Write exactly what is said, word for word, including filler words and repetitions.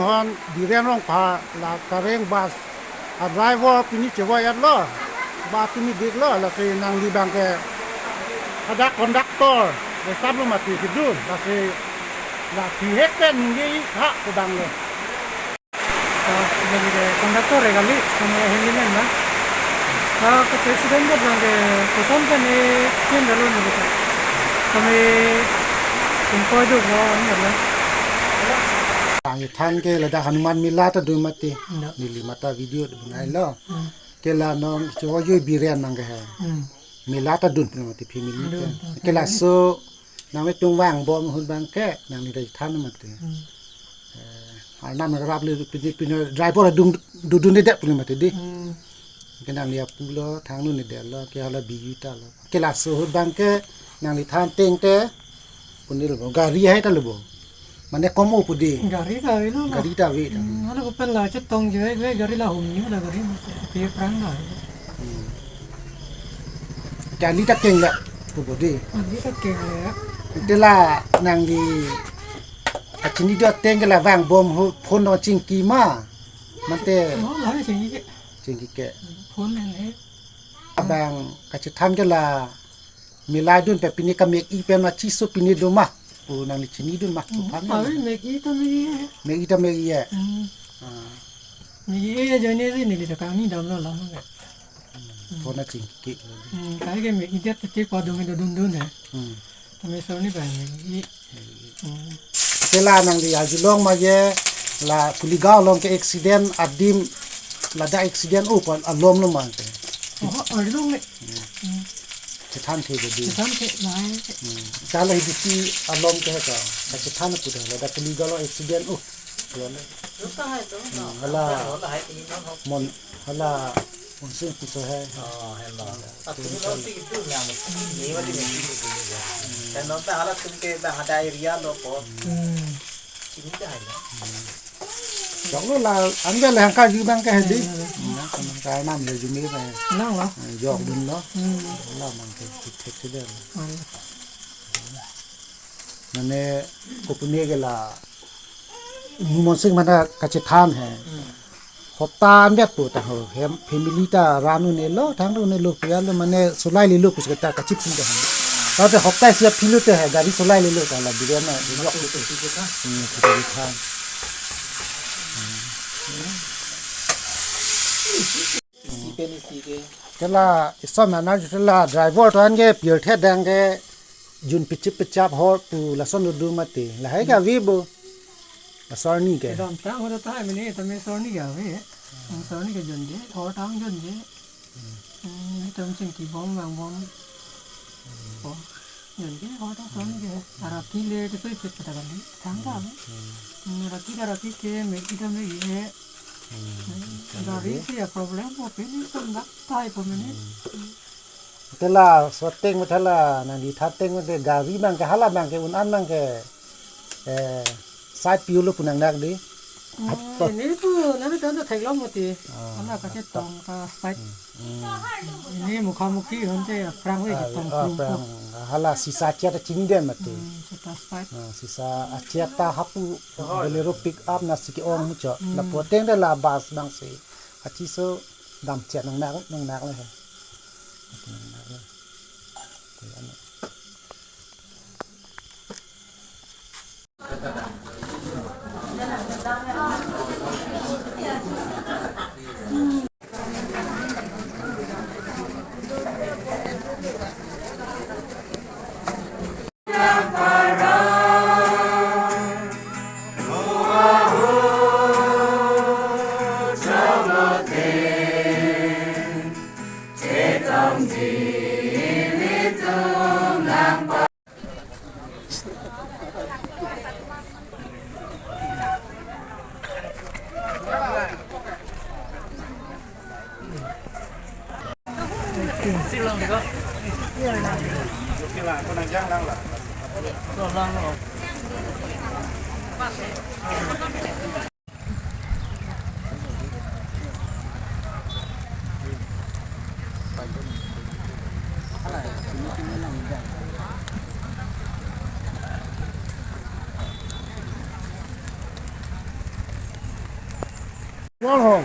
Hon Biren Rongphar la Kareng bus a-driver pini chevoi-etlo, bus pini diklo, lasi nangli abangke hadak conductor le sap lo mati kedun, lasi la pihek pen ningje-i tha pu abang le. Ah, jadi ke conductor ya kali, kami handyman na. Ah, ke accident ke abangke koson pen ne chin dalo ne ke. Kami simpoi do mo ni na. Nangli than ke ladak Hanuman Mela ta dun mati. Enggak. Neli mata video dun ai lo. Hmm. Ke la non chevoi-et Biren nang ke he. Hmm. Mela ta dun pen mati family Dun, ke. dun. Ke laso nangli tung vangbom ahut abangke nangli rai than mati. Hmm. Eh, arnam rap le pini, pini driver adung dudun-edet pu mati di. Hmm. Ke nangli apulo thang-un-edetlo, ke hala biyu ta lo. Ke laso ahut abangke nangli than ateng te punil bo, gari hai ta lo bo. Mane kom-o pu di. Gari ta avelo. Gari ta ave ta. Hmm, hala ko pen la chetong je, gari la hum ni la gari ma. Pe prang la. Hmm. Gari ta keng la pu bo di. Gari ta keng la. Te la nangli kachini do ateng ke la vangbom ahut phone no chingki ma. Mate Oh, la chingki ke. chingki ke. Phone le. Abang kachethan ke la Mela dun pen pini kamek-i pen ma chiso pini do ma pu nangli chinidun ma pu Hmm, than. Avi mek-i ta mek-i. Mek-i ta mek-i ya. Hmm. Ah. Mek-i ya joine si neli ta kangni damlo la ma. Phone na chingki. Hmm, kai ke mek-i det te pa dun dun dun ya. Hmm. Tame soni ba mek-i. Hmm. Te la nangli arjulong ma ye la Kuligaon along ke accident adim ladak accident o pu alom lo ma ke. Oh, arjulong le. Hmm. Hmm. Chethan the jadi. Chethan the nai. Hmm. Kalau hidup si alom ke ka. Ka chethan pu dah ladak Kuligaon along accident o. Kalau le. Luka hai tu. Hmm, hala. Hala hai ini no. Mon hala Monsoon puso hai. Oh, hello. Atumi lo si itu nang. Ni wali ni itu ni. Dan nonta hala tum ke bang ada area lo ko. Hmm. Ini dah ya. Jok lo la, anda le hangka ju abang ke hedi. Hmm. Ya, kamu ka nam le ju me ba. Lang lo. Jok dun lo. Hmm. La mang ke thek thek si de. Hmm. Mane kopune ke la Monsoon mana kachethan he. Hmm. Hopta anvet pu ta ho, hem, family ta ran un-elo, thang un-elo, pu ya lo mane solai lelo pu ta kachipi ta. Tau te hopta isi aphi lo te he, gari solai lelo ta la Biren na, lok. Hmm, kita di than. Isi pen isi ke. Ke la, ison mana ju la driver to an ke pirthe dang ke jun pichip pichap hor pu lason do mati. Lahai ke avi bo. Laso arni ke. Kedam tang hoda ta mene tame laso arni ke avi. Laso arni ke jonje, hor tang jonje. Hmm, tame chingki bom vangbom. Oh, jonje hor tang laso arni ke. Arati le te soi pet kata kali. Tang ta. Hmm, arati arati ke mek-i ta mek-i he. Hmm, gari si ya problem ko pini pun dak tai po mene. Te laso ateng ma te la nangli than ateng ma te gari abang ke hala abang ke un-an abang ke, eh, side pi-o lo pu nangnak di. Hmm, ini tu nami tanda theklong mati. Ah, hala kachetong ka side. Hmm. Ini mukha mukhi honte prang we Ah, chetong ah, plung prang. Hala sisa chet chinidun mati. Hmm, sita side. Ah, sisa achet ta hapu Bolero pick up na si ke-ong mucho. Hmm. Lapu ateng de la bus abang si. Achiso damchet nangnak nangnak le he. Wall ho.